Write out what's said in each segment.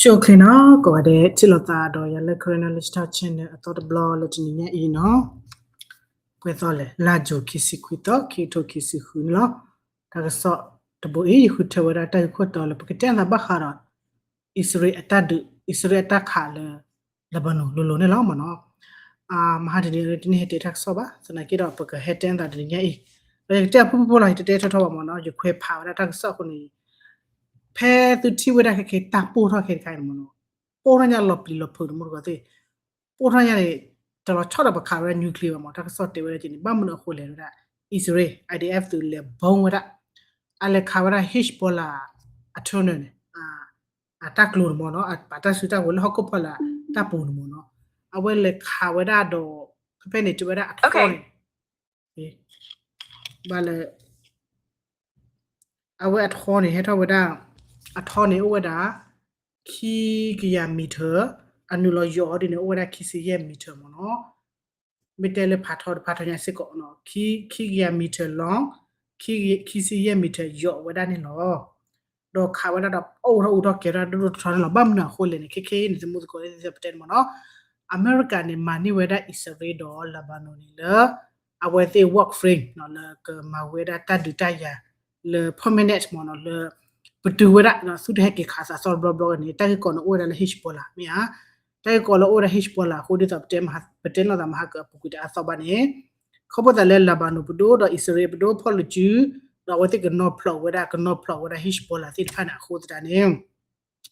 ကၠိၣ်ချ့နီၤ ကိးဂၤဒဲး ထံၣ်လိာ်သးဒီးယၤလၢ Karen Knowledge Talk Channel အသီတဘျီလၢတနံၤညါအံၤနီၤ, ပှဲၤသီလဲၣ် လါယူၤခံဆံခွံသီ ခံကထိခံဆံဃုန့ၣ်လီၤ. တၢ်ကစီၣ်တဘိအံၤ ယဃုထၢဝဲဒၣ်တၢ်ဂ့ၢ်ခိၣ်တီလၢပကတဲသးဘၣ်ဃးဒီး အံၣ်စရ့လးအတၢ်ဒုး အံၣ်စရ့လးအတၢ်ခးလၢ Lebanon လိၤလိၤန့ၣ်လီၤမ့ၢ်နီၤ. မဟါတနံၤအံၤ တန့ၢ်ဟဲတဲတၢ်ကစီၣ်ဘၣ် သနာ်က့ဒီး ပကဟဲတဲသးတနံၤညါအံၤ, ဒီးယကတဲအဖုၣ်ဖုၣ်ဖိလီၤ ယတတဲထီထီဘၣ်မ့ၢ်နီၤ ယခွဲးဖးဝဲဒၣ်တၢ်ကစီၣ်အဃိန့ၣ် ဖဲသုထံၣ်ဝဲဒၣ်ခဲခဲတၢ်ပိၢ်ထီၣ်ခဲတခါအံၤန့ၣ်မ့ၢ်နီၤ, ပိၢ်ထီၣ်ညါလီၤပျံၤလီၤဖုးတမူတကိးသ့ၣ်, ပိၢ်ထီၣ်ညါန့ၣ် တလီၤဆီဒီးပခးဝဲဒၣ် nuclear ဘၣ်မ့ၢ် တၢ်ကစီၣ်တဲဝဲဒၣ်က့ၤန့ၣ် ဘၣ်မနုၤအဃိလဲၣ်ဝဲဒၣ် အံၣ်စရ့လး I D F သုးလဲၤဘီဝဲဒၣ်, အလဲၤခးဝဲဒၣ် Hezbollah အ tunnel န့ၣ် အတၢ်ကျိၤန့ၣ်မ့ၢ်နီၤ အပာ်တၢ်စုတၢ်ဝဲၤလၢဟီၣ်ခိၣ်ဖီလာ်တၢ်ပူၤန့ၣ်မ့ၢ်နီၤ, အဝဲလဲၤခးဝဲဒၣ်ဒီး ဖဲဖဲန့ၣ်တဲဝဲဒၣ်အထီန့ၣ် ဘၣ်လၢ အဝဲအထီန့ၣ် ဟဲထီၣ်ဝဲဒၣ် အထီန့ၣ်အိၣ်ဝဲဒၣ် ခံကယၤ meter, အနုာ်လီၤယိာ်အီၤဒ်န့ၣ် အိၣ်ဝဲဒၣ် ခံဆံယဲၢ် meter မ့ၢ်နီၤ, မ့ၢ်တဲလၢဖးထီတဖးထီညါစ့ၢ်ကီးနီၤ ခံကယၤ meter လီၤ, ခံဆံယဲၢ် meter ယိာ်ဝဲဒၣ်န့ၣ်လီၤ. ဒီးခးဝဲဒၣ်ဒီး အိၣ်ထီၣ်အူထီၣ်ကဲၤထီၣ်ဒိၣ်ဒိၣ်ထီထီန့ၣ်လီၤ. ဘၣ်မနုၤအဃိလဲၣ်န့ၣ် ခဲခဲအံၤန့ၣ် သမူသကိးသ့ၣ်ပတဲန့ၣ်မ့ၢ်နီၤ, အမဲရကၤန့ၣ် မၤန့ၢ်ဝဲဒၣ်အံၣ်စရ့လးဒီး Lebanon န့ၣ်လၢ အဝဲသ့ၣ် war frame လၢကမၤဝဲဒၣ်တၢ်ဒုးတၢ်ယၤလၢ permanent မ့ၢ်နီၤ လၢ ပတုာ်ဝဲဒၣ် သုတဟဲက့ၤခးစးသီတဘျီဘျီန့ၣ် တၢ်ဂ့ၢ်ကီန့ၣ်အိၣ်ဝဲဒၣ်လၢ Hezbollah မ့ၢ်ဧါ, တၢ်ဂ့ၢ်ကီလၢအိၣ်ဝဲဒၣ် Hezbollah အဃိဒ်သိး ပတဲလိာ်သးမဟါကအပူၤကွံာ်တအါသီဘၣ်န့ၣ် ခီဖျိသးလၢ Lebanon ပဒိၣ်ဒီးအံၣ်စရ့လးပဒိၣ်ဖီၣ်လိာ်စု ဒီးအဝဲသ့ၣ်ကနီၤဖျိးဝဲဒၣ် ကနီၤဖျိးဝဲဒၣ် Hezbollah သ့ၣ်တဖၣ်န့ၣ် အဃိသတးန့ၣ်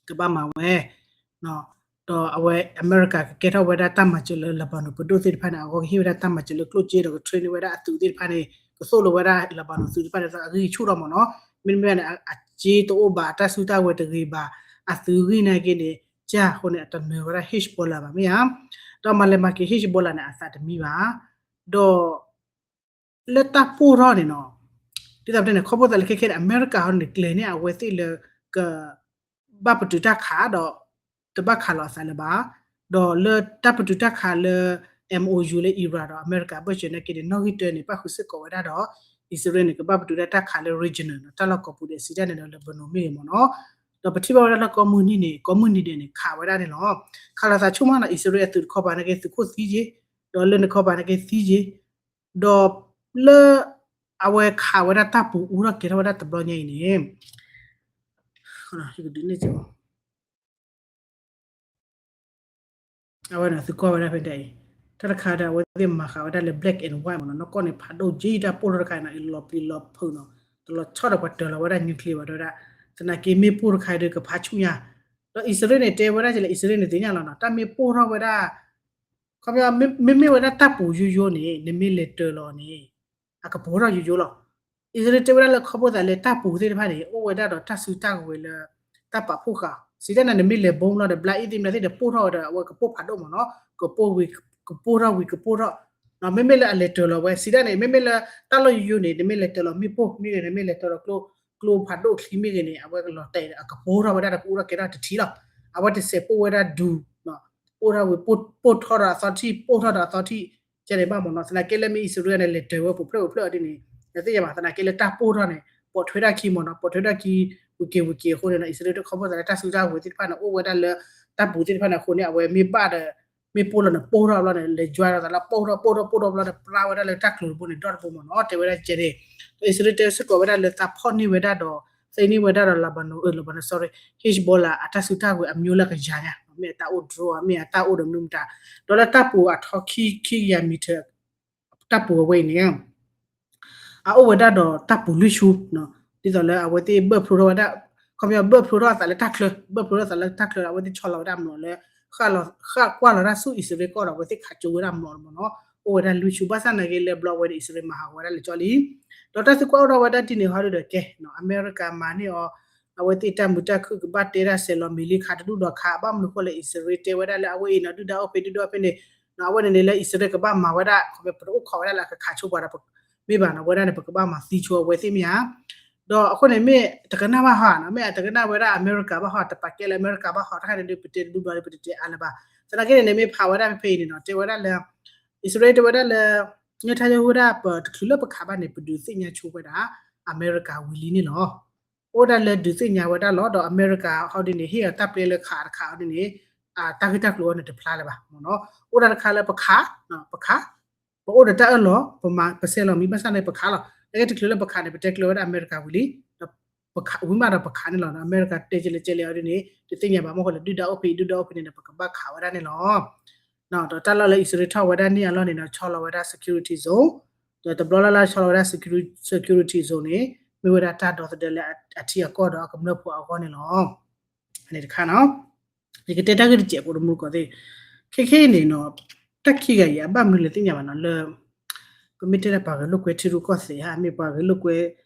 ကဘၣ်မၤဝဲ ဒီးအဝဲအမဲရကၤကကဲထီၣ်ဝဲဒၣ်တၢ်မၤစၢၤလၢ Lebanon ပဒိၣ်သ့ၣ်တဖၣ်န့ၣ် အဂီၢ်ကဟ့ၣ်ဝဲဒၣ်တၢ်မၤစၢၤလၢကျိၣ်စ့ဒီးက train န့ၢ်ဝဲဒၣ်အသုးသ့ၣ်တဖၣ်န့ၣ် ကသိၣ်လိဝဲဒၣ် Lebanon သုးသ့ၣ်တဖၣ်န့ၣ် အဂံၢ်ဆူၣ်ထီၣ်မ့ၢ်နီၤ, မ့တမ့ၢ်န့ၣ် အစ့တအိၣ်ဘၣ် အတၢ်စုတၢ်ဝဲၤတဂ့ၤဘၣ် အသုးဂံၢ်နာ်က့န့ၣ် ကၢ်အဃိန့ၣ် အတနၢၤဝဲဒၣ် Hezbollah ဘၣ်မ့ၢ်ဧါ, ဒီးမၤလဲၤမၤက့ၤ Hezbollah န့ၣ် အသးတမံဘၣ်, ဒီး လၢတၢ်ပိၢ်ထီၣ်န့ၣ်နီၤ, ဒ်သိးပတဲန့ၣ် ခီဖျိသးလၢခဲခဲန့ၣ် အမဲရကၤဟီန့ၣ် ကျဲၤန့ၢ်အဝဲသ့ၣ်လၢ က ဘၣ်ပတုာ်တၢ်ခးဒီး တဘၣ်ခးလီၤအသးလၢၤဘၣ်, ဒီးလၢတၢ်ပတုာ်တၢ်ခးလၢ M O U လၢ Iran ဒီးအမဲရကၤဘၢၣ်စၢၤနာ်က့န့ၣ် နီၣ်ဂံၢ်တၢန့ၣ် ပၣ်ဃုာ်စ့ၢ်ကီးဝဲဒၣ်ဒီး အံၣ်စရ့လးန့ၣ် ကဘၣ်ပတုာ်ဒၣ်တၢ်ခးလၢ regional နီၤ တၢ်လီၢ်ကိးပူၤဒီး စံးတၢ်န့ၣ်ဒီး Lebanon မ့ၢ်ဂ့ၤမ့ၢ်နီၤ, ဒီးပထံၣ်ဘၣ်ဝဲဒၣ်လၢကိးမုၢ်နံၤန့ၣ် ကိးမုၢ်နံၤဒဲးန့ၣ် ခးဝဲဒၣ်န့ၣ်လီၤ, ခးလီၤသးဆိကမိၣ်နီၤ အံၣ်စရ့လးအသုးတခီပၤနာ်က့ သုးခိၣ်သံက့ၤ, ဒီးလၢနခီပၤနာ်က့သံက့ၤ ဒီးလၢ အဝဲခးဝဲဒၣ်တၢ်ပူၤအူထီၣ်ကဲၤထီၣ်ဝဲဒၣ်တဘျီညါအံၤန့ၣ် အဝဲန့ၣ်သုကွၢ်ဝဲဒၣ်ဖဲဒၣ်အံၤ, တၢ်တခါဒီးအဝဲသ့ၣ်မၤဃာ်ဝဲဒၣ်လၢ black and white မ့ၢ်နီၤ, နီၢ်ကီၢ်န့ၣ်ဖးဒိၣ်က့ တၢ်ပိၢ်ထီၣ်တခါအံၤနီၤ လီၤပျံၤလီၤဖုးနီၤ, တလီၤဆီဒီးပှၤတၢၤလီၤဝဲဒၣ် nuclear ဘၣ်တဲဝဲဒၣ်, သနာ်က့မ့ၣ်ပိၢ်တခါအံၤဒီးကဖးဆူညါ, ဒီးအံၣ်စရ့လးန့ၣ် တဲဝဲဒၣ်ကလဲၣ် အံၣ်စရ့လးန့ၣ်သ့ၣ်ညါလီၤနီၤ တၢ်မ့ၣ်ပိၢ်ထီၣ်ဝဲဒၣ် ခီပညီ မ့မ့ၢ်ဝဲဒၣ်တၢ်ပူၤယိယိန့ၣ် နမ့ၢ်လဲၤတၢၤလီၤန့ၣ် အကပိၢ်ထီၣ်ယိယိလီၤ. အံၣ်စရ့လးတဲဝဲဒၣ်လၢခီဖျိသးလၢတၢ်ပူၤသ့ၣ်တဖၣ်န့ၣ် အိၣ်ဝဲဒၣ်ဒီးတၢ်စုတၢ်ကဝဲၤလၢ တၢ်ပာ်ဖှိၣ်ဃာ် စံးတၢ်န့ၣ် နမ့ၢ်လဲၤဘီဘျီဒီး ဘျါအံၣ်သ့ၣ်မနုၤသ့ၣ်ဒီး ပိၢ်ထီၣ်ဝဲဒီး အဝဲကပိၢ်ဖးဒိၣ်မ့ၢ်နီၤ, ကပိၢ်ဝံၤ ကပိၢ်ထီၣ်ဝံၤကပိၢ်ထီၣ်, မ့မ့ၢ်လၢအလဲၤတၢၤလီၤဝဲ စံးတၢ်န့ၣ် မ့မ့ၢ်လၢတၢ်လီၢ်ယိယိန့ၣ် နမ့ၢ်လဲၤတၢၤလီၤမ့ၣ်ပိၢ်မ့ၢ်ဂ့ၤ နမ့ၢ်လဲၤတၢၤလီၤကျိ ကျိဖးဒိၣ်ချံမ့ၢ်ဂ့ၤန့ၣ် အဝဲကလီၤတဲာ်ဒီး အကပိၢ်ထီၣ်ဝဲဒၣ်ဒီး ကအိၣ်ထီၣ်ကဲထီၣ်တထံၣ်လီၤ. အဝဲတစဲးပိၢ်ဝဲဒၣ်ဒူ ပိၢ်ထီၣ်ဝံၤ ပိၢ်ထီၣ်ဒီးအသီထံၣ် ပိၢ်ထီၣ်ဒီးအသီထံၣ် ကဲန့ၣ်ဘၣ်မ့ၢ်နီၤ, သနာ်က့လၢမ့ၢ်အံၣ်စရ့လးန့ၣ် လဲၤတၢၤဝဲပူၤဖျၢၣ်ပူၤဖျၢၣ်ဒ်န့ၣ် နသ့ၣ်ညါဘၣ် သနာ်က့လၢတၢ်ပိၢ်ထီၣ်န့ၣ် ပိာ်ထွဲဒၣ်ခံမ့ၢ်နီၤ, ပိာ်ထွဲဒၣ်ခံ ဝံၤက့ၤဝံၤက့ၤအဃိန့ၣ် အံၣ်စရ့လးတခီဖျိသးလၢတၢ်စုတၢ်ဝဲၤသ့ၣ်တဖၣ်န့ၣ် အိၣ်ဝဲဒၣ်လၢတၢ်ပူၤသ့ၣ်တဖၣ်န့ၣ်အဃိန့ၣ် အဝဲမ့ၢ်ဘၣ်ဒီး မ့ၣ်ပိၢ်လီၤန့ၣ် ပိၢ်ထီၣ်ဘျီန့ၣ် လဲၤယွၤဒီးသးလၢပိၢ်ထီၣ်ပိၢ်ထီၣ်ပိၢ်ထီၣ်ဘျီဒီး ပြါဝဲဒၣ်လၢတၢ်ကျိၤတဘိန့ၣ် ဒီတဘိမ့ၢ်နီၤ, တဲဝဲဒၣ်ကဲန့ၣ်, ဒီးအံၣ်စရ့လးတဲစ့ၢ်ကီးဝဲဒၣ်လၢသးဖီၣ်န့ၢ်ဝဲဒၣ်ဒီး သ့န့ၢ်ဝဲဒၣ်ဒီး Lebanon, အ Lebanon, sorry, Hezbollah အတၢ်စုတၢ်ဝဲၤအမျိုးလၢကယၤညါ, မ့ၢ်အတၢ်အိၣ် drone မ့ၢ်အတၢ်အိၣ်ဒီးမနုၤမတၤ, ဒီးလၢတၢ်ပူၤအထီခံ ခံကယၤ meter တၢ်ပူၤအဝဲအံၤန့ၣ် အအိၣ်ဝဲဒၣ်ဒီးတၢ်ပူၤလွံၢ်ဆူ, ဒ်သိးလၢအဝဲသ့ၣ်ဘၢၣ်ဖျိထီၣ်ဝဲဒၣ်, ခီပညီဘၢၣ်ဖျိထီၣ်အသးလၢတၢ်ချၢ, ဘၢၣ်ဖျိထီၣ်အသးလၢတၢ်ချၢဒီး အဝဲသ့ၣ်ဆီလီၤဝဲဒၣ်မျိာ်လၢ ဃၣ်ကွၢ်လီၤတၢ်ဆူအံၣ်စရ့လးကီၢ်ဒီး အဝဲသ့ၣ်ခးကၠိဝဲဒၣ်မျိာ်မ့ၢ်နီၤ, အိၣ်ဝဲဒၣ်လွံၢ်ဆူ, ဘၣ်ဆၣ်နာ်က့လၢဘျီဝဲန့ၣ် အံၣ်စရ့လးမၤဟးဂီၤဝဲဒၣ်လၢကၠီလံ ဒီးတၢ်သံကွၢ်အိၣ်ထီၣ်ဝဲဒၣ်ဒ်န့ၣ်ဟီဒုဒီးကဲ, အမဲရကၤမၤန့ၢ်အီၤ, အဝဲသ့ၣ်တၢ်မုာ်တၢ်ခုၣ်ကဘၣ်တဲဒၣ်ဆဲးလီၤမ့ၢ်လံခးတဒူၣ်ဒီးခး, ဘၣ်မနုၤဃိလဲၣ် အံၣ်စရ့လးတဲဝဲဒၣ်လၢအဝဲအံၤနီၤ ဒုၣ်ဒါအိၣ်ဖဲဒုၣ်ဒါအိၣ်ဖဲန့ၣ်, အဝဲန့ၣ်န့ၣ်လၢအံၣ်စရ့လးကဘၣ်မၤဝဲဒၣ် ခီဖျိပတအိၣ်ခိးဝဲဒၣ်လၢအကခးဆိပှၤဒီး မ့ၢ်ဘၣ်နီၤ အဝဲဒၣ်န့ၣ် ပကဘၣ်မၤသံဆိအဝဲသ့ၣ်မ့ၢ်ဧါ ဒီးအဃိန့ၣ်မ့ၢ်တကနၣ်ဘၣ်ဟီနီၤ, မ့ၢ်အတကနၣ်ဝဲဒၣ်အမဲရကၤဘၣ်ဟီ, တပာ်ကဲလၢအမဲရကၤဘၣ်ဟီ, တခါန့ၣ်ဒုးပတဲတဒူၣ်ဘျီဒီး ပတတဲတဒူၣ်ဘျီ, သနာ်က့န့ၣ်န့ၣ် မ့ၢ်ဖးဝဲဒၣ်ဖဲဖဲအံၤန့ၣ်နီၤ တဲဝဲဒၣ်လၢ အံၣ်စရ့လးတဲဝဲဒၣ်လၢ ညၣ်ထါယိဝဲဒၣ် ပတချုးလၢပခးဘၣ်န့ၣ် ပဒုးသ့ၣ်ညါဆိဝဲဒၣ် အမဲရကၤဝံၤလံန့ၣ်လီၤ. အိၣ်ဒၣ်လၢဒုးသ့ၣ်ညါဝဲဒၣ်လီၤ. ဒီးအမဲရကၤဟီဒ်န့ၣ် ဟ့ၣ်အီၤတၢ်ပျဲလၢခးတခးဟီဒ်န့ၣ် တၢ်ဂ့ၢ်တၢ်ကျိၤအီၤန့ၣ်တဖျါလၢၤဘၣ်မ့ၢ်နီၤ. အိၣ်ဒၣ်တခါလၢပခး, ပခး, ပအိၣ်ဒီးတၢ်အၢၣ်လီၤ, ပမၤပဆဲးလီၤမံၤဘၣ်ဆၣ်န့ၣ် ပခးလီၤ. တၢ်ဂ့ၢ်တချုးလၢပခးန့ၣ် ပတဲကျၢၤဝဲဒၣ်အမဲရကၤဝံၤလံ, ဒီးဝံၤမးဒီးပခးန့ၣ်လီၤ. အမဲရကၤတဲကလဲၤကလဲၤအီၤဒ်န့ၣ် တသ့ၣ်ညါဘၣ်မ့ၢ်ဃိလၢ ဒုၣ်ဒါအိၣ်ဖဲအံၤ ဒုၣ်ဒါအိၣ်ဖဲန့ၣ် ဒီးပကဘၣ်ခးဝဲဒၣ်န့ၣ်လီၤ. ဒီးတၢ်လီၢ်လၢအံၣ်စရ့လးထီၣ်ဝဲဒၣ်န့ၢ်အလီၢ်န့ၣ်ဒီး ဆီလီၤဝဲဒၣ် security zone, ဒီးတဘျီလၢ်လၢ်ဆီလီၤဝဲဒၣ် security zone န့ၣ် မ့ၢ်ဝဲဒၣ်တၢ်ဒီသဒၢလၢအထံအကီၢ်ဒီးအကမျၢၢ်ဖိအဂီၢ်န့ၣ်လီၤ. န့ၣ်တခါနီၤ, ယကတဲတၢ်ဂ့ၢ်တစဲးဖိတမူတကိးသ့ၣ်, ခဲခဲအံၤန့ၣ်နီၤ, တၢ်ခံဂၤအံၤ အဘၣ်မနုၤလဲၣ်သ့ၣ်ညါဘၣ်နီၤ, လၢ ပမ့ၢ်တဲဒၣ်ပှၤဂဲၤလိာ်ကွဲထံရူၢ်ကီၢ်သဲးဧါ, မ့ၢ်ပှၤဂဲၤလိာ်ကွဲ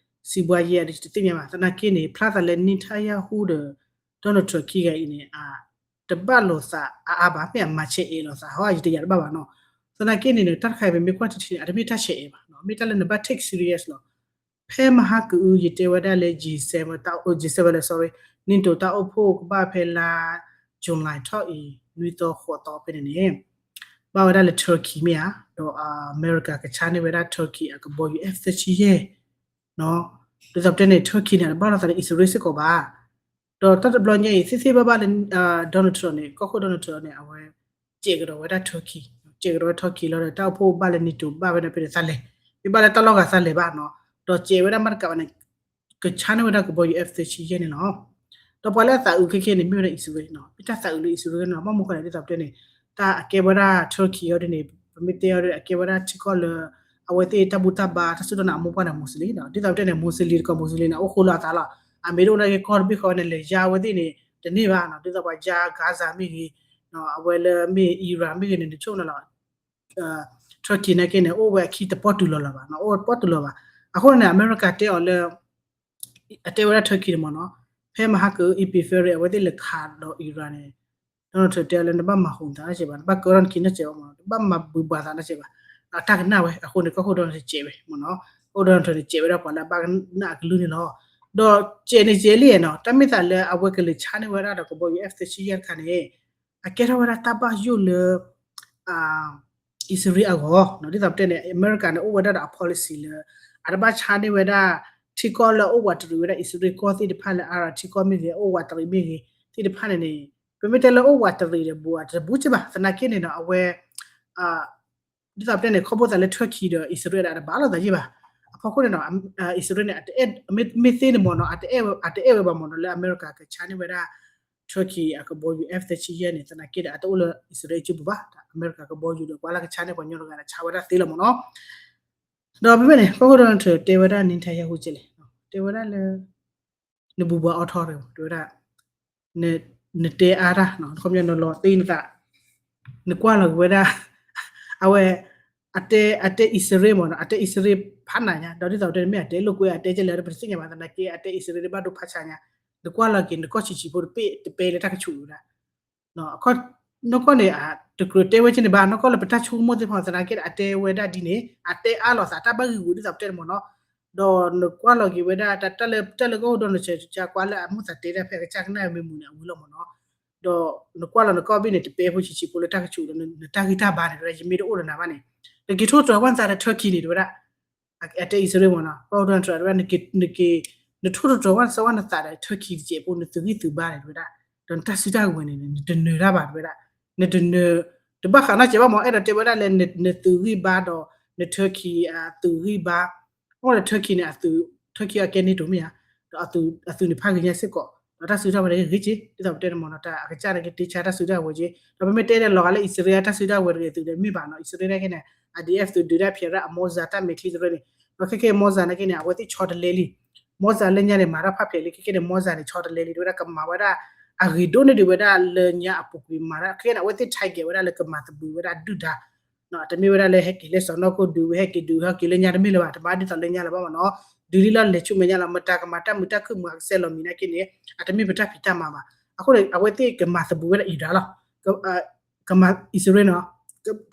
စီးပွားရေး အတသ့ၣ်ညါဘၣ်. သနာ်က့န့ၣ် ဖျါသးလၢ Netanyahu ဒီး Donald Trump ခံဂၤအံၤန့ၣ် တဘၣ်လိာ်သးအါအါဘၣ်, မ့ၢ်အမၤဆဲးအဲးလိာ်သးဟီ ယတယာ်တဘၣ်ဘၣ်နီၤ. သနာ်က့န့ၣ် တၢ်တခါအံၤ ပမ့ၢ်ကွၢ်ထံထံန့ၣ် အတမ့ၢ်တၢ်ဆဲးအဲးဘၣ်, မ့ၢ်တၢ်လၢနဘၣ် take serious လီၤ. ဖဲမဟါကအု ယတဲဝဲဒၣ်လၢ G seven တၢ်အိၣ် G seven လၢ sorry, NATO တၢ်အိၣ်ဖှိၣ်ကဘၣ်ဖဲလါ July ထီၣ်အံၤ နွံသီဃိးသီဖဲန့ၣ်န့ၣ် ဘၣ်ဝဲဒၣ်လၢ Turkey မ့ၢ်ဧါ, ဒီးအမဲရကၤကဆါန့ၢ်ဝဲဒၣ် Turkey အကဘီယူၤ F thirty-seven ဒ်သိးပတဲန့ၣ် Turkey န့ၣ် အတဘၣ်လိာ်သးလၢအံၣ်စရ့လးစ့ၢ်ကီးဘၣ်. ဒီးတၢ်တဘျီညါအံၤ သ့သ့ဘၣ်ဘၣ်လၢ Donald Trump န့ၣ် ကီၢ်ခိၣ် Donald Trump န့ၣ် အဝဲ စဲးကဒီးဝဲဒၣ် Turkey, စဲးကဒီးဝဲ Turkey လီၤဒီး တၢ်အိၣ်ဖှိၣ်ဘၣ်လၢ NATO ဘၣ်ဝဲဒၣ်ဖဲန့ၣ်သးလဲၤ, မ့ၢ်ဘၣ်လၢတၢ်လီၢ်ဂၤသးလဲၤဘၣ်နီၤ, ဒီးစဲးဝဲဒၣ်မ့ၢ်တကးဘၣ်န့ၣ် ကဆါန့ၢ်ဝဲဒၣ်ကဘီယူၤ F thirty-seven န့ၣ်လီၤ. ဒီးပှၤလၢအသးအုးခဲခဲန့ၣ် မ့ၢ်ဝဲဒၣ်အံၣ်စရ့လးနီၤ, မ့ၢ်တၢ်သးအုးလၢအံၣ်စရ့လးနီၤ, ဘၣ်မနုၤဃိလဲၣ် ဒ်သိးပတဲန့ၣ် တၢ်အကဲဝဲဒၣ် Turkey အီၤဒ်န့ၣ် ပမ့ၢ်တဲအီၤဒ် အကဲဝဲဒၣ်ထံကီၢ်လၢ အဝဲသ့ၣ်တၢ်ဘူၣ်တၢ်ဘါ တၢ်စူၢ်တၢ်နာ်အမိၢ်ပှၢ်န့ၣ် Muslim ဒီး ဒ်သိးပတဲန့ၣ် Muslim တကီၢ် Muslim န့ၣ် အိၣ်ဃိလၢအသးလီၤ. အမ့ၢ်တအိၣ်နာ်က့ ကီၢ်တဘ့ၣ်ဃီဝဲန့ၣ် လဲၤယါဝဲသ့ၣ်န့ၣ် တန့ၢ်ဘၣ်နီၤ, ဒ်သိးပှၤယါ Gaza မ့ၢ်ဂ့ၤ, အဝဲလၢမ့ၢ် Iran မ့ၢ်ဂ့ၤန့ၣ် နဆိကမိၣ်န့ၣ်လီၤ. Turkey နာ်က့န့ၣ် အိၣ်ဝဲအခံတပီၢ်တုၤလီၤလၢၤဘၣ်နီၤ, အိၣ်တပီၢ်တုၤလီၤဘၣ်. အဃိန့ၣ် အမဲရကၤတဲအီၤလၢ အတဲဝဲဒၣ် Turkey န့ၣ်မ့ၢ်နီၤ, ဖဲမဟါကအု April အဝဲသ့ၣ်လဲၤခးဒီး Iran န့ၣ် Donald Trump တဲအီၤလၢ နဘၣ်မၤဟူးသးနီတစဲးဘၣ်, နဘၣ်ကၢထီၣ်နခံနီတစဲးဘၣ်မ့ၢ်နီၤ, နဘၣ်မၤဘုးဘှါသးနီတစဲးဘၣ်, အတၢ်ကနၣ်ဝဲ. အဃိန့ၣ် ကီၢ်ခိၣ် Donald Trump စဲးဝဲမ့ၢ်နီၤ, ကီၢ်ခိၣ် Donald Trump န့ၣ် စဲးဝဲဒၣ်ပှၤလၢအဘၣ်ကနၣ်အကလုၢ်န့ၣ်လီၤ. ဒီးစဲးန့ၣ်စဲးလံနီၤ, တၢ်မ့ၢ်သးလၢအဝဲကလဲၤဆါန့ၢ်ဝဲဒၣ်ဒီးကဘီယူၤ F thirty-seven တခါန့ၣ် အကဲထီၣ်ဝဲဒၣ်တၢ်ဘၣ်ယိၣ်လၢ အံၣ်စရ့လးအဂီၢ်, ဒ်သိးပတဲန့ၣ် အမဲရကၤန့ၣ် အိၣ်ဝဲဒၣ်ဒီးအ policy လၢ အတဘၣ်ဆါန့ၢ်ဝဲဒၣ် ထံကီၢ်လၢအအိၣ်ဝးတရံးဝဲဒၣ်အံၣ်စရ့လးကီၢ်သ့ၣ်တဖၣ်လၢ Arab ထံကီၢ်မ့ၢ်ဂ့ၤ, အိၣ်ဝးတရံးမ့ၢ်ဂ့ၤ သ့ၣ်တဖၣ်န့ၣ်န့ၣ်, ပမ့ၢ်တဲလၢအိၣ်ဝးတရံးဒီးဘူး တဘူးက့ဘၣ်, သနာ်က့န့ၣ်နီၤ အဝဲ ဒ်သိးပတဲန့ၣ် ခီဖျိသးလၢ Turkey ဒီးအံၣ်စရ့လးဒီး အတဘၣ်လိာ်သးယ့ၢ်ဘၣ်. အဖီခိၣ်န့ၣ်နီၤ အံၣ်စရ့လးန့ၣ် မ့ၢ်သ့န့ၣ်မ့ၢ်နီၤ အတအဲၣ်ဝဲဘၣ်မ့ၢ်နီၤ လၢအမဲရကၤကဆါန့ၢ်ဝဲဒၣ် Turkey အကဘီယူၤ F thirty-seven န့ၣ် သနာ်က့ဒီး အတအိၣ်လၢအံၣ်စရ့လးစုပူၤဘၣ်, အမဲရကၤကဘီယူၤဒီး ပှၤလၢကဆါန့ၢ်ပှၤကညီတဂၤဒီး ဆါဝဲဒၣ်သ့လီၤမ့ၢ်နီၤ. ဒီးဖဲဖဲန့ၣ် ကီၢ်ခိၣ် Donald Trump တဲဝဲဒၣ် Netanyahu ကဲလဲၣ်, တဲဝဲဒၣ်လၢ နဘူးဘူးအီထီၣ်တဂ့ၤ, တဲဝဲဒၣ် နတဲအါတၢ်, ခီပညီနလီၤသ့နသး, နကွၢ်လီၤက့ၤဝဲဒၣ် အဝဲ အတဲ အတဲအံၣ်စရ့လးမ့ၢ်နီၤ, အတဲအံၣ်စရ့လးဖးနးညါ, ဒီးဒ်သိးတဲမ့ၢ်အတဲလိာ်ကွဲ အတဲကဲလဲၣ် ပတသ့ၣ်ညါဘၣ်, သနာ်က့ အတဲအံၣ်စရ့လးတဘၣ်ဒိဖးဆါညါ, နကွၢ်လီၤက့ၤ နကီၢ်ဆံးဆံးဖိတပ့ၢ်တပဲလၢတၢ်ကဆူးဝဲဒၣ် နီၢ်ကီၢ်န့ၣ် တကြၢးတဲဝဲကဲန့ၣ်ဘၣ်, နီၢ်ကီၢ်လၢပတၢ်ဆိကမိၣ်သ့ၣ်တဖၣ် သနာ်က့ဒီး အတဲဝဲဒၣ်ဒ်န့ၣ် အတဲအါလိာ်သး တၢ်ဘၣ်ဂံာ်ဂူာ်ဒ်သိးပတဲန့ၣ်မ့ၢ်နီၤ, ဒီးနကွၢ်လီၤက့ၤဝဲဒၣ် တၢ်လၢ တၢ်လၢကီၢ်ခိၣ်ဒီး နစၢၤကွၢ်လၢအမိၢ်သးတဲတၢ်ဖဲအကစၢ်ကနၣ်မ့ၢ်မုာ်န့ၣ် အဝံၤလီၤမ့ၢ်နီၤ, ဒီးနကွၢ်လီၤနကီၢ်ဘ့ၣ်န့ၣ် တပဲဖိဆံးဆံးဖိလၢတၢ်ကဆူးဒီး နတၢ်ဂံၢ်တၢ်ဘါန့ၣ် ယမ့ၢ်တအိၣ်ဒီးနၤဘၣ်န့ၣ် နက့ၤထိၣ်သတြီၤကွၢ်နသးဒီး Turkey န့ၣ် တဲဝဲဒၣ် အတဲအံၣ်စရ့လးမ့ၢ်နီၤ, ကီၢ်ခိၣ်ဒီး တဲဝဲဒၣ် နက့ၤ နထိၣ်သတြီၤကွၢ်စၢၤကွၢ်နသးဒီး Turkey တစဲးဖိ နသုးဂံၢ်သုးဘါန့ၣ် တဲဝဲဒၣ်, ဒီးနတၢ်စုတၢ်ဝဲၤန့ၣ် နတနၢၤတၢ်ဘၣ်တဲဝဲဒၣ်, နတနၢၤ တဘၣ်ဃးနီတစဲးဘၣ်မ့ၢ် အဲၣ်ဒိးတဲဝဲဒၣ်လၢ နသုးဂံၢ်ဘါဒီး န Turkey အသုးဂံၢ်ဘါ, အဃိဒီး Turkey န့ၣ် Turkey အကဲ NATO မ့ၢ်ဧါ, ဒီးအသုးန့ၣ်ဖးဂ့ၤညါစ့ၢ်ကီး ဒီးတၢ်စုတၢ်ဝဲၤတဂ့ၤဂ့ၤက့ ဒ်သိးပတဲန့ၣ်မ့ၢ်နီၤ, တၢ်အကစၢ်န့ၣ်က့ တ့ဆါတၢ်စုတၢ်ဝဲၤက့, ဒီးပမ့ၢ်တဲဒီးလီၤဂာ်လၢအံၣ်စရ့လးတၢ်စုတၢ်ဝဲၤတဂ့ၤသုးဒီးမ့ၢ်ဘၣ်နီၤ, အံၣ်စရ့လးနာ်က့န့ၣ် IDF သုးဒုးတၢ်ဖျဲး Mossad တၢ်မဲာ်ချံတရၢန့ၣ်, ဒီးခဲကဲ Mossad နာ်က့န့ၣ် အဝဲသ့ၣ်ဆီတလဲလံ, Mossad လၢညါန့ၣ် မၤတၢ်ဖးဖျဲးလံ, ခဲကဲန့ၣ် Mossad န့ၣ် ဆီတလဲလံ တဲဝဲဒၣ် ကမၤဝဲဒၣ် အဂ့ၤဒိၣ်န့ၢ်ဒံးဝဲဒၣ်လၢညါအပူၤကွံာ် မၤတၢ် ခဲကဲန့ၣ် အဝဲသ့ၣ် target ဝဲဒၣ်လၢကမၤသဘုးဝဲဒၣ်ဒုၣ်ဒါ တမ့ၢ်ဝဲဒၣ်လၢဟဲက့ၤလၢစီၢ်နီၤခိၣ်ဒုးဝဲ ဟဲက့ၤဒုးဟဲက့ၤလၢညါတမ့ၢ်လၢၤဘၣ်, တမၤဒ်သိးလၢညါလၢၤဘၣ်မ့ၢ်နီၤ, ဒုးလံလီၤလဲၤဆူမဲာ်ညါလီၤ, မတၤကမၤတၢ်မုာ်တၢ်ခုၣ်မုာ်အကစဲးလီၤမံၤနာ်က့န့ၣ် အတမ့ၢ်ပတၢ်ဖံးတၢ်မၤဘၣ်, အဃိန့ၣ် အဝဲသ့ၣ်ကမၤသဘုးဝဲဒၣ် Iran လီၤ, ကမၤ အံၣ်စရ့လးနီၤ,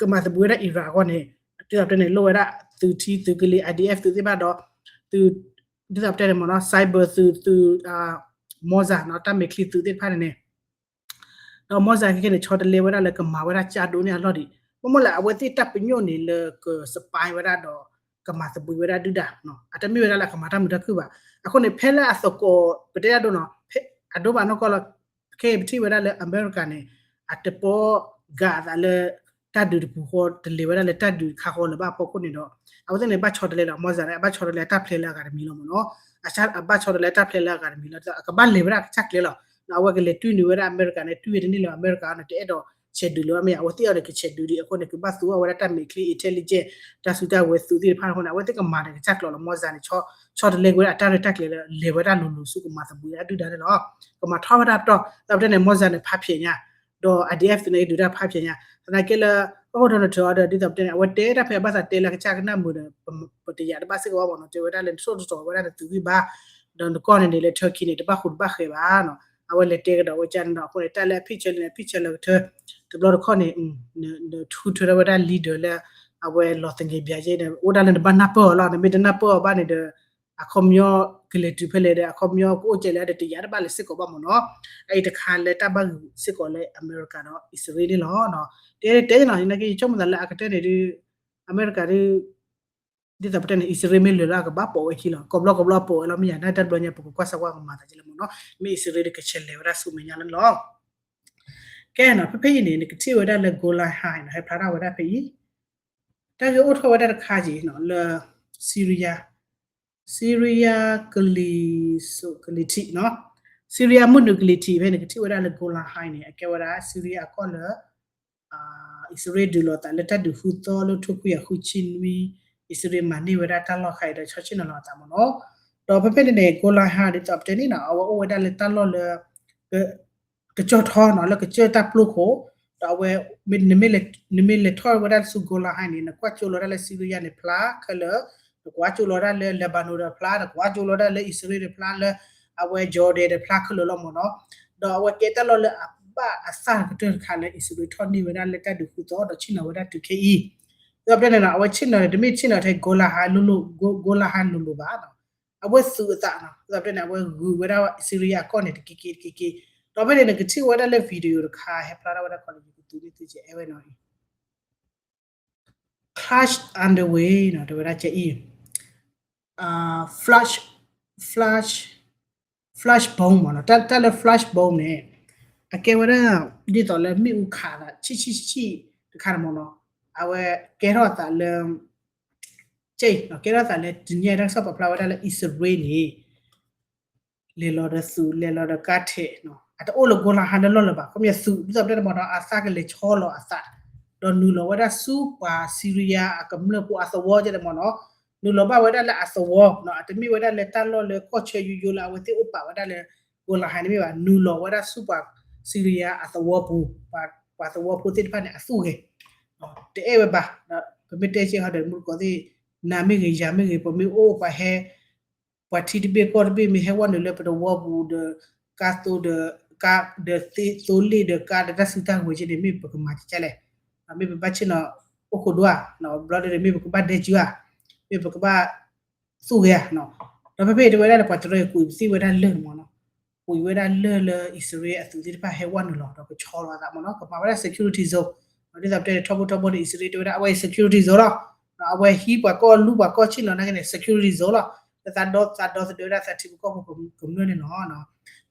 ကမၤသဘုးဝဲဒၣ် Iran အဂီၢ်န့ၣ် ဒ်သိးပတဲန့ၣ် လိၣ်ဝဲဒၣ်သုးထံသုးကလံၤ IDF သုးသ့ၣ်တဖၣ်ဒီး သုး ဒ်သိးပတဲန့ၣ်မ့ၢ်နီၤ cyber သုး သုး Mossad နီၤ တၢ်မဲာ်ချံသုးသ့ၣ်တဖၣ်န့ၣ်န့ၣ် ဒီး Mossad ခဲကဲန့ၣ် ဆီတလဲဝဲဒၣ်လၢကမၤဝဲဒၣ်ကၢ်ဒိၣ်န့ၢ်အလီၢ်ဒံး, ဘၣ်မနုၤလဲၣ် အဝဲသ့ၣ်တၢ်ပညိၣ်န့ၣ်လၢက spy ဝဲဒၣ်ဒီး ကမၤသဘှံးဝဲဒၣ်ဒုၣ်ဒါ, အတမ့ၢ်ဝဲဒၣ်လၢကမၤတၢ်မုာ်တၢ်ခုၣ်ဘၣ်. အဃိန့ၣ် ဖဲလၢအသကိး ပတဲဒၣ်ဒိနီၤ, အဒိဘၣ်နီၢ်ကီၢ်လီၤ, ခဲအံၤပထံၣ်ဝဲဒၣ်လၢအမဲရကၤန့ၣ် အတပီဂာ်အသးလၢ တၢ်ဒုးတပူၤဃီ တလဲၤဝဲဒၣ်လၢတၢ်ဒုးတခါဃီလၢၤဘၣ်အဖီခိၣ်န့ၣ်ဒီး အဝဲသ့ၣ်န့ၣ် ဘၣ်ဆီတလဲလီၤ, မီၢ်စၢ်န့ၣ် အဘၣ်ဆီတလဲအတၢ်ဖျဲးလၢအဂၤတမံၤလီၤမ့ၢ်နီၤ, အဘၣ်ဆီတလဲအတၢ်ဖျဲးလၢအဂၤတမံၤလီၤ, အကဘၣ်လဲၤဝဲဒၣ်ကစၢ်ကျဲလီၤ. အဝဲကလဲၤတွံၢ်နုာ်ဝဲဒၣ်အမဲရကၤန့ၣ် တွံၢ်ဝဲတန့ၢ်လၢၤ အမဲရကၤန့ၣ် တအဲၣ်ဒိးဆဲးဒုးလၢၤဘၣ်မ့ၢ်ဧါ, အဝဲသ့ၣ်အီၤန့ၣ် ကဆဲးဒုးဒံးအဃိန့ၣ် ကဘၣ်သူအီၤဝဲဒၣ်တၢ်မဲာ်ချံ intelligence တၢ်စုတၢ်ဝဲၤသုးသ့ၣ်တဖၣ်အဃိန့ၣ် အဝဲသ့ၣ်ကမၤန့ၣ်ကစၢ်ကျိၤလီၤ, မီၢ်စၢ်န့ၣ် ဆီတလဲကွံာ်ဝဲဒၣ်အတၢ်ရဲၣ်တၢ်ကျဲၤလၢ လဲၤဝဲဒၣ်လိၤလိၤဆူကမၤသဘှံးဝဲဒၣ်ဒုၣ်ဒါန့ၣ်လီၤ. ကမၤထီၣ်ဝဲဒၣ်ပတီၢ် သးပတဲန့ၣ် မီၢ်စၢ်န့ၣ် ဖးဖျဲးညါ ဒီး IDF န့ၣ် ဒုးတၢ်ဖးဖျဲးညါ, သနာ်က့လၢ ကီၢ်ခိၣ် Donald Trump အီၤဒီး ဒ်သိးပတဲန့ၣ် အဝဲတဲတၢ်ဖဲအဘၣ်သးတဲလၢအကစၢ်ကနၣ်မုာ်ဒီး ပတယာ်တဘၣ်စ့ၢ်ကီးဘၣ်မ့ၢ်နီၤ, တဲဝဲဒၣ်လၢနဆိၣ်တတီၤဝဲဒၣ်နသုးဂံၢ်ဘါ ဒီးနကီၢ်န့ၣ်န့ၣ်လၢ Turkey န့ၣ် တဘၣ်ဃူတဘၣ်ဃဲးဘၣ်နီၤ, အဝဲလဲၤတဲကဒီးဝဲကန့ၣ်ဒီး အဃိန့ၣ် တၢ်လၢအဖံၣ်ဆၢလၢန့ၣ် အဖံၣ်ဆၢလၢကထၢ တဘျီတခီၣ်န့ၣ် နထူထၢထီၣ်ဝဲဒၣ် leader လၢ အဝဲလီၤသင့ၤဘၣ်ယဲန့ၣ် အိၣ်ဒၣ်လၢနဘၣ်နၢ်ပၢၢ်အီၤလီၤ, နမ့ၢ်တနၢ်ပၢၢ်အီၤဘၣ်န့ၣ်ဒီး အခီပညီကလဲၤတုၤဖဲလဲၣ်ဒီး အခီပညီကအိၣ်ကဲလဲၣ်ဒီး တယာ်တဘၣ်လၢၤစ့ၢ်ကီးဘၣ်မ့ၢ်နီၤ. အအံၤတခါလၢတၢ်ဘၣ်ဂုာ်စ့ၢ်ကီးလၢအမဲရကၤဒီး အံၣ်စရ့လးန့ၣ်လီၤ. တဲတဲနီၤ သနာ်က့ ယဆိကမိၣ်သးလၢအကတၢၢ်န့ၣ်ဒီး အမဲရကၤဒီး ဒ်သိးပတဲန့ၣ် အံၣ်စရ့လးမ့ၢ်လၢာ်လၢအကဘၣ်ပိာ်ဝဲခံလီၤ, ကိးဘျီကိးဘျီပိာ်ဝဲလီၤမ့ၢ်ယါ နာ်တၢ်တဘျီညါ ပကကွၢ်စၢၤကွၢ်ကမၤသးကလဲၣ်မ့ၢ်နီၤ, မ့ၢ်အံၣ်စရ့လးဒီးကဆဲးလဲၤဝဲဒၣ်ဆူမဲာ်ညါလၢန့ၣ်လီၤ. ကဲနီၤ ဖဲဖဲအံၤန့ၣ် နကထံၣ်ဝဲဒၣ်လၢ Golan Heights နီၤ ဟဲဖျါထီၣ်ဝဲဒၣ်ဖဲအံၤ တၢ်ဂ့ၢ်အိၣ်ထီၣ်ဝဲဒၣ်တခါက့ၤနီၤ လၢ Syria, Syria ကလံၤစိးကလံၤထံးနီၤ, Syria မုၢ်နုာ်ကလံၤထံးဖဲန့ၣ် ကထံၣ်ဝဲဒၣ်လၢ Golan Heights န့ၣ် အကဲဝဲဒၣ် Syria အကီၢ်လၢ အံၣ်စရ့လးဒုးလိာ်သးလၢတၢ်ဒုးဃုသီလၢထိခွံကယၤဃုဆံနွံ, အံၣ်စရ့လးမၤန့ၢ်ဝဲဒၣ်တၢ်လီၢ်ခါအံၤဒီး ဆီၣ်ဆ့ၣ်နီၤလီၤအသးမ့ၢ်နီၤ. ဒီးဖဲဖဲန့ၣ်န့ၣ် Golan Heights ဒ်သိးပတဲန့ၣ်နီၤ အဝဲအိၣ်ဝဲဒၣ်လၢတၢ်လီၢ်လၢ ကကၠီၣ်ထီနီၤ လၢကစၢၢ်တၢ်ပျိခိၣ်, ဒီးအဝဲ နမ့ၢ်လဲၤထီၣ်ဝဲဒၣ်ဆူ Golan Heights န့ၣ် နကွၢ်ကၠိလီၤဒၣ်လၢ Syria န့ၣ်ဖျါခဲလၢာ်, နကွၢ်ကၠိလီၤဒၣ်လၢ Lebanon ဒီးဖျါ, နကွၢ်ကၠိလီၤဒၣ်လၢအံၣ်စရ့လးဒီးဖျါ, လၢအဝဲ Jordan ဒီးဖျါခဲလၢာ်လီၤမ့ၢ်နီၤ. ဒီးအဝဲကဲတၢ်လီၢ်လၢအဘၣ်အသၣ်ကတၢၢ်တခါလၢ အံၣ်စရ့လးထီၣ်န့ၢ်ဝဲဒၣ်လၢတၢ်ဒုးဃုသီဒီးဆ့ၣ်နီၤဝဲဒၣ်တုၤခဲအံၤ. ဒ်သိးပတဲန့ၣ်နီၤ အဝဲဆ့ၣ်နီၤန့ၣ် တမ့ၢ်ဆ့ၣ်နီၤထဲ Golan Heights လိၤလိၤ Golan Heights လိၤလိၤဘၣ်နီၤ. အဝဲသုးအသးနီၤ ဒ်သိးပတဲန့ၣ် အဝဲဂုာ်ဝဲဒၣ် Syria အကီၢ်န့ၣ် တက့ၤက့ၤတက့ၤက့ၤ, ဒီးဖဲန့ၣ် နကထံၣ်ဝဲဒၣ်လၢ video တခါ ဟဲဖျါထီၣ်ဝဲဒၣ်ခီလၢ ယကသူန့ၢ်သုကအဲၣ်ဝဲနီၤအံၤ Clash Underway နီၤ တဲဝဲဒၣ်ကဲအံၤ flash flash flash bomb မ့ၢ်နီၤ, တၢ်လၢ flash bomb န့ၣ် အကဲဝဲဒၣ် ဒ်သိးလၢမ့ၣ်အူခးသးဆံၣ်ဆံၣ်ဆံၣ်တခါန့ၣ်မ့ၢ်နီၤ, အဝဲကဲထီၣ်အသးလၢ ကဲထီၣ်အသးလၢတနံၤအံၤ တၢ်ကစီၣ်ပာ်ဖျါဝဲဒၣ်လၢ အံၣ်စရ့လးန့ၣ် လဲၤလီၤဒီးသုး လဲၤလီၤဒီးကါထဲးနီၤ, အတအိၣ်လၢ Golan Heights လၢလီၢ်လၢၤဘၣ်, ခီပညီသုး ဒ်သိးပတဲန့ၣ်မ့ၢ်နီၤ အသးကလဲၤဆီလီၤအသး, ဒီးနုာ်လီၤဝဲဒၣ်ဆူပှၤ Syria အကမျၢၢ်ဖိအသဝီကဲန့ၣ်မ့ၢ်နီၤ, နုာ်လီၤဘၣ်ဝဲဒၣ်လၢအသဝီနီၤ, အတမ့ၢ်ဝဲဒၣ်လၢတၢ်လီၢ်လၢကီၢ်ဆၢယိယိလၢအဝဲသ့ၣ်အိၣ်ပာ်ဝဲဒၣ်လၢ Golan Heights န့ၣ်မ့ၢ်ဘၣ်, နုာ်လီၤဝဲဒၣ်ဆူပှၤ Syria အသဝီပူၤ, ပှၤသဝီဖိသ့ၣ်တဖၣ်န့ၣ် အသူၣ်ဂဲၤ တအဲၣ်ဝဲဘၣ်, ပမ့ၢ်တဲဆၢဟီဒီး မုၢ်တကိးသ့ၣ် နၤမ့ၢ်ဂ့ၤ ယၤမ့ၢ်ဂ့ၤ ပမ့ၢ်အိၣ်ပှၤဟဲ ပှၤထံတဘ့ၣ်ကီၢ်တဘ့ၣ်မ့ၢ်ဟဲဝဲနုာ်လၢပတဝီပူၤဒီး ကါသိဒီး ကါဒီးသ့ၣ်သိလ့ၣ်ဒီးကါဒီးတၢ်စုတၢ်ဝဲၤက့န့ၣ် မ့ၢ်ပကမၤကကလဲၣ်, မ့ၢ်ပဘၣ်ဆ့ၣ်နီၤအိၣ်ခိးဒိၣ်ဧါ, ဘျီဒီးမ့ၢ်ပကဘၣ်ဒဲကၠူဧါ, မ့ၢ်ပကဘၣ်သူၣ်ဂဲၤဧါ, ဒီးဖဲဖဲအံၤတဲဝဲဒၣ်လၢပှၤတရၢအံၤ ကွံာ်သ့ၣ်ဝဲဒၣ်လၢၢ်န့ၣ်မ့ၢ်နီၤ, ကွံာ်ဝဲဒၣ်လၢၢ်လၢအံၣ်စရ့လးအသုးသ့ၣ်တဖၣ်ဟဲဝဲနုာ်လီၤဒီးကဆီလီၤအသးမ့ၢ်နီၤ, ကမၤဝဲဒၣ် security zone, ဒ်သိးပတဲထီဘိထီဘိန့ၣ် အံၣ်စရ့လးတဲဝဲဒၣ် အဝဲအံၤ security zone လီၤ, အဝဲဟံးပှၤကီၢ်လူၤပှၤကီၢ်ဆ့ၣ်နီၤနာ်က့န့ၣ် security zone လီၤ, လၢသးဒီသဒၢဝဲဒၣ်သးထံဖိကီၢ်ဖိကမျၢၢ်န့ၣ်လီၤ.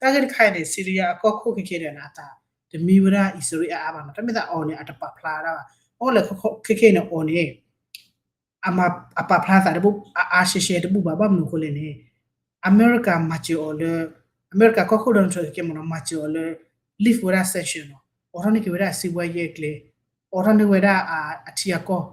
တၢ်ဂ့ၢ်တခါအံၤန့ၣ် Syria အကီၢ်ခိၣ်ခဲခဲန့ၣ် အသးတမံဝဲဒၣ်အံၣ်စရ့လးအါအါဘၣ်နီၤ, တၢ်မ့ၢ်သးအီၤန့ၣ် အတပာ်ဖျါဒၣ်ဘၣ်, အဃိလဲၣ်ခဲခဲအံၤန့ၣ်အီၤန့ၣ် အပာ်ဖျါသးတဘူၣ် အါအါရှဲရှဲတဘူၣ်ဘၣ်, ဘၣ်မနုၤအဃိလဲၣ်န့ၣ် အမဲရကၤမၤစၢၤအီၤလၢ အမဲရကၤကီၢ်ခိၣ် Donald Trump ခဲခဲမ့ၢ်နီၤ မၤစၢၤအီၤလၢ lift ဝဲဒၣ် sanction နီၤ, အိးထီၣ်န့ၢ်က့ၤဝဲဒၣ်အစံးဝဲယဲၢ်ကျဲ, အိးထီၣ်န့ၢ်ဝဲဒၣ်အထံအကီၢ်,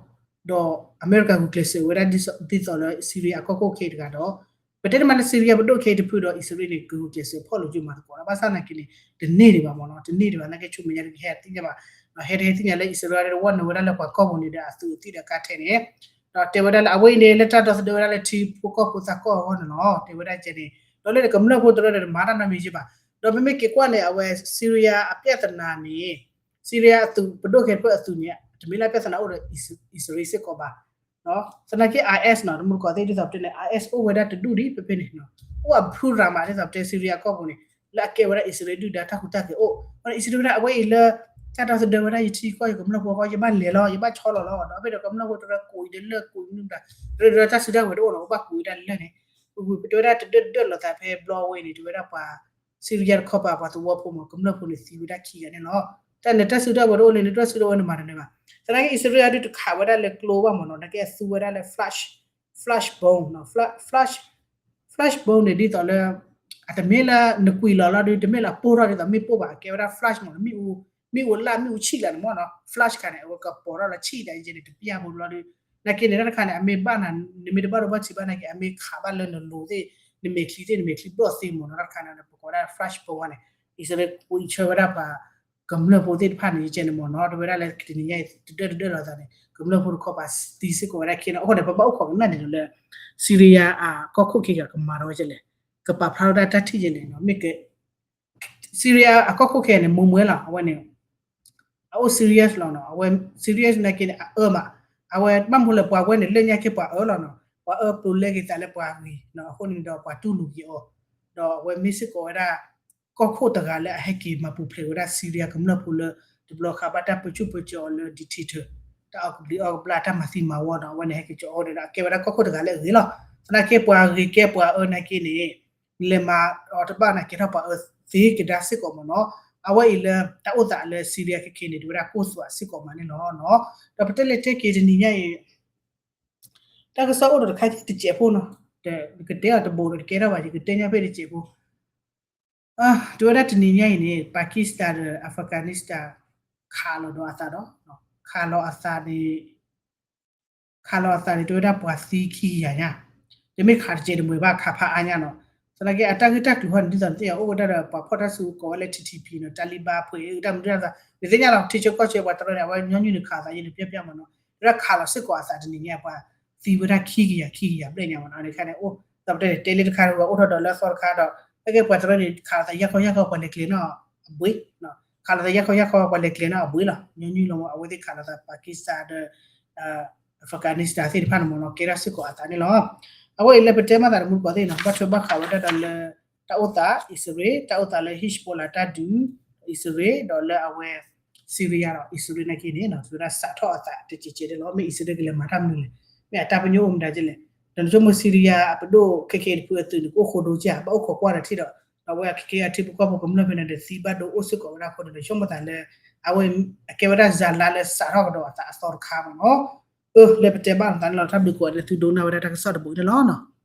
ဒီးအမဲရကၤဂုာ်ကျဲးစၢးဝဲဒၣ်ဒ်သိးလၢ Syria အကီၢ်ခိၣ်ခဲအံၤတဂၤဒီး ပတဲတမံၤလၢ Syria ပဒိၣ်ခဲအံၤတဖုဒီး အံၣ်စရ့လးန့ၣ် ကဂုာ်ကျဲးစၢးဖီၣ်လိာ်က့ၤမၤသကိးတၢ် ဘၣ်ဆၣ်သနာ်က့န့ၣ် တန့ၢ်ဒံးဘၣ်မ့ၢ်နီၤ, တန့ၢ်ဒံးဘၣ် သနာ်က့ဆိမဲာ်ညါတဂ့ၤ ဟဲသ့ၣ်ညါဘၣ်, ဟဲတဟဲသ့ၣ်ညါလၢအံၣ်စရ့လးတဝီနုာ်ဝဲဒၣ်လၢပှၤကီၢ်ပူၤန့ၣ်ဒီးအသုးအသံၣ်ဒီးကါထဲးန့ၣ်, ဒီးတဲဝဲဒၣ်လၢအဝဲအံၤန့ၣ် လၢတၢ်ဒီသဒၢဝဲဒၣ်လၢထံဖိကီၢ်ဖိသးကီၢ်အဂီၢ်န့ၣ်လီၤ, တဲဝဲဒၣ်ကဲန့ၣ်, ဒီးလၢကမျၢၢ်ဖိတရၢဒီးမၤတၢ်နီတမံၤယ့ၢ်ဘၣ်, ဒီးမ့မ့ၢ်က့ၤကွၢ်န့ၣ် အဝဲ Syria အပြဿနာန့ၣ် Syria အသုးပဒိၣ်ခဲအံၤတဖုအသုးန့ၣ် တမ့ၢ်လၢပြဿနာအိၣ်ဒီးအံၣ်စရ့လးစ့ၢ်ကီးဘၣ် သနာ်က့ IS နီၤ တမူတကိးသ့ၣ်ဒ်သိးပတဲန့ၣ် IS အိၣ်ဝဲဒၣ်တဒူၣ်ဒံးဖဲဖဲန့ၣ်, အိၣ်အဖုရၤမးဒ်သိးပတဲ Syria အကီၢ်ပူၤန့ၣ် လၢအကဲဝဲဒၣ်အံၣ်စရ့လးဒုၣ်ဒါတၢ်ဟူးတၢ်ဂဲၤအိၣ်, အံၣ်စရ့လးဝဲဒၣ်အဝဲအံၤလၢ တၢ်ဒီသဒၢဝဲဒၣ်ယထံကီၢ် ယကမျၢၢ်ဖိဃီ ယဘၣ်လဲၤလီၤ ယဘၣ်ဆီလီၤလီၤ ဒီးဖဲဒီးကမျၢၢ်ဖိတရၢကိးအံၤတလၢကိးအံၤမနုၤမတၤ တရၢတရၢတၢ်စုတၢ်ဝဲၤတအိၣ်နီၤ အိၣ်ဘၣ်ကိးအံၤတၢ်လၢာ်န့ၣ် ပတဲဝဲဒၣ်တဒၢတဒၢလီၤသးဖဲဘျီဝဲအံၤန့ၣ် တဲဝဲဒၣ်ပှၤ Syria တခီပၤ ပှၤသဝီဖိမ့ၢ် ကမျၢၢ်ဖိန့ၣ်သံဝဲဒၣ်ခံဂၤန့ၣ်လီၤ. တၢ်န့ၣ်တၢ်စုတၢ်ဝဲၤတအိၣ်လၢန့ၣ် တၢ်စုတၢ်ဝဲၤန့ၣ်မၤတန့ၢ်ဘၣ်. သနာ်က့ အံၣ်စရ့လးဒုးတခးဝဲဒၣ်လၢကျိဘၣ်မ့ၢ်နီၤ သနာ်က့အသူဝဲဒၣ်လၢ flash flash bomb နီၤ flash flash bomb န့ၣ်ဒ်သိးလၢ အတမ့ၢ်လၢနကွံာ်လီၤလီၤဒုး တမ့ၢ်လၢအပိၢ်ထီၣ်ဒ်သိးမ့ၣ်ပိၢ်ဘၣ် အကဲဝဲဒၣ် flash မ့ၢ်နီၤ မ့ၣ်အူလၢ်မ့ၣ်အူဆံးလၢနမ့ၢ်နီၤ flash ခါန့ၣ် အဝဲကပီၤထီၣ်လီၤဆံးဒ်အံၤန့ၣ် တပျၢ်ဖိဘျီဒုး နာ်က့န့ၣ် တၢ်တခါန့ၣ် အမ့ၢ်ဘၣ်နၤ နမ့ၢ်တဘၣ်ဒိဘၣ်ထံးဘၣ်နာ်က့ အမ့ၢ်ခးဘၣ်လၢနလိၤသ့ၣ် နမဲာ်ချံသ့ၣ် နမဲာ်ချံဘျီၣ်သ့မ့ၢ်နီၤ တၢ်တခါန့ၣ် ပကိးဝဲဒၣ် flash bomb ဝဲန့ၣ် အံၣ်စရ့လးကွံာ်ဆၢဝဲဒၣ်ပှၤ ကမျၢၢ်ဖိသ့ၣ်တဖၣ်န့ၣ် ယကဲန့ၣ်မ့ၢ်နီၤ တဲဝဲဒၣ်လၢတနံၤညါအံၤ တဒၢတဒၢလီၤသးန့ၣ် ကမျၢၢ်ဖိတခီပၤသံစ့ၢ်ကီးဝဲဒၣ်ခဲန့ၣ် အဃိန့ၣ် ပဘၣ်အိၣ်ခိးကနၣ်န့ၣ်လၢ Syria အကီၢ်ခိၣ်ခဲကမၤထီၣ်ဝဲကလဲၣ် ကပာ်ဖျါထီၣ်ဒၣ်တၢ်ထံၣ်ကလဲၣ်နီၤ မ့ၢ်က Syria အကီၢ်ခိၣ်ခဲန့ၣ် မူမွဲလီၤ အဝဲန့ၣ် အအိၣ် serious လီၤနီၤ အဝဲ serious နာ်က့န့ၣ် အအၢမး အဝဲဘၣ်မနုၤလဲၣ် ပှၤဝဲန့ၣ် လၢညါက့ပှၤအၢလီၤနီၤ ပှၤအၢပျိလဲက့ၤသးလၢပှၤဂ့ၤနီၤ အဃိန့ၣ်ဒီးပှၤတူၢ်လိာ်က့ၤအီၤ ဒီးအဝဲမ့ၢ်စ့ၢ်ကီးဝဲဒၣ် ကီၢ်ခိၣ်တဂၤလၢအဟဲက့ၤမၤပူၤဖျဲးဝဲဒၣ် Syria ကမျၢၢ်ဖိလၢ တဘျီဃီဘၣ်တၢ်ပၢဆူၣ်ပၢစိးအီၤလၢ dictator တၢ်အီၣ်ကဘျံးအီၣ်ကဘျၣ်တၢ်မၤသံမၤဝီဒီး အဝဲန့ၣ်ဟဲက့ၤကၠီအီၤဒီး အကဲဝဲဒၣ်ကီၢ်ခိၣ်တဂၤလၢအဂ့ၤလီၤ သနာ်က့ပှၤဂ့ၤကဲပှၤအၢနာ်က့န့ၣ် လဲၤမၤအီၤတဘၣ်နာ်က့ထီၣ်ပှၤအၢသ့ကဒါစ့ၢ်ကီးမ့ၢ်နီၤ အဝဲအံၤလၢတၢ်အိၣ်သးလၢ Syria ခဲခဲန့ၣ် တဝဲဒၣ်ကိၢ်သွးစ့ၢ်ကီးမးန့ၣ်လီၤနီၤ ဒီးပတဲလဲၤတဲက့ၤတနံၤညါအံၤ တၢ်ကစီၣ်အိၣ်ဒီးတခါတစဲးဖိနီၤ ကတဲအီၤတဘိးဒီးတကဲထီၣ်ဘၣ် ယကတဲညါဖဲတစဲးဖိ တဝဲဒၣ်တနံၤညါအံၤန့ၣ် Pakistan ဒီး Afghanistan ခးလီၤဒီးအသးဒီး ခးလီၤအသးန့ၣ် ခးလီၤအသးန့ၣ် တဝဲဒၣ်ပှၤသံခံကယၤညါ တမ့ၢ်ခးတစဲးတမှဲၤဘၣ် ခးဖးအါညါနီၤ သနာ်က့အတၢ်ဂ့ၢ်တၢ်ကျိၤဟီန့ၣ် ဒ်သိးနသ့ၣ်ညါ အိၣ်ဝဲဒၣ်ဒီးပှၤဖီၣ်တၢ်စုကဝဲၤလၢ T T P နီၤ Taliban ဖဲအံၤ တၢ်မနုၤတၢ်သး နသ့ၣ်ညါလီၤ ထံဆၢကီၢ်ဆၢပှၤတရၢန့ၣ် အဝဲညီနုၢ်န့ၣ်ခးအသးယဲန့ၣ် ပျၢ်ပျၢ်မ့ၢ်နီၤ တဝဲဒၣ်ခးလီၤစ့ၢ်ကီးအသးတနံၤညါ ပှၤသံဝဲဒၣ်ခံကယၤ ခံကယၤဘျဲၣ်ညါမ့ၢ်နီၤ န့ၣ်ခါန့ၣ် အိၣ် ဒီးပတဲန့ၣ် တဲလၢတခါဒီးအိၣ်ထီၣ်ဒီးလၢအသီတခါဒီး အကဲပှၤတရၢန့ၣ် ခးလီၤသးယၢ်ခီယၢ်ခီ ပှၤလဲၤကျဲၤနီၣ်အဘှံး ခးလီၤသးယၢ်ခီယၢ်ခီ ပှၤလဲၤကျဲၤနီၣ်အဘှံးလီၤ ညီနုၢ်လီၤ အဝဲသ့ၣ်ခးလီၤသး Pakistan ဒီး Afghanistan သ့ၣ်တဖၣ်န့ၣ်မ့ၢ်နီၤ ကဲထီၣ်စ့ၢ်ကီးအသးန့ၣ်လီၤ အဝဲအံၤလၢပတဲမၤသးတမူတကိးသ့ၣ်နီၤ ဘၣ်ထွဲဘၣ်ဃးဝဲဒၣ်ဒီးလၢ တၢ်အိၣ်သးအံၣ်စရ့လး တၢ်အိၣ်သးလၢ Hezbollah တၢ်ဒုး အံၣ်စရ့လး ဒီးလၢအဝဲ Syria ဒီးအံၣ်စရ့လးနာ်က့န့ၣ် ဝဲဒၣ်စးထီၣ်အသးတကဲးကဲးဒဲးလီၤ မ့ၢ်အံၣ်စရ့လးကလဲၤမၤတၢ်မနုၤလဲၣ် မ့ၢ်အတၢ်ပညိၣ်အိၣ်မတၤကလဲၣ် ဒီးနဆိကမိၣ် Syria အပဒိၣ်ခဲခဲတဖုအသုးန့ၣ် ကအိၣ်ဃိဒိကဲ ဘၣ်အိၣ်ခိးကွၢ်ဒီးထံဒီး ဒီးအဝဲခဲခဲအထံဖိကီၢ်ဖိကမျၢၢ်ဖဲန့ၣ်ဒီးသံဘၣ်ဒိအိၣ်စ့ၢ်ကီးဝဲဒၣ်အဃိန့ၣ်ဒီး ဆိကမိၣ်သးလၢ အဝဲ အကဲဝဲဒၣ် ဇာတ်လမ်း လၢစးထီၣ်ကဒီးအသးအသီတခါမ့ၢ်နီၤ အၢလၢပတဲဘၣ်သးန့ၣ်လီၤ တၢ်ဘျုးကိးဂၤဒဲးလၢသုဒိကနၣ်ဝဲဒၣ်တၢ်ကစီၣ်တဘိအံၤန့ၣ်လီၤ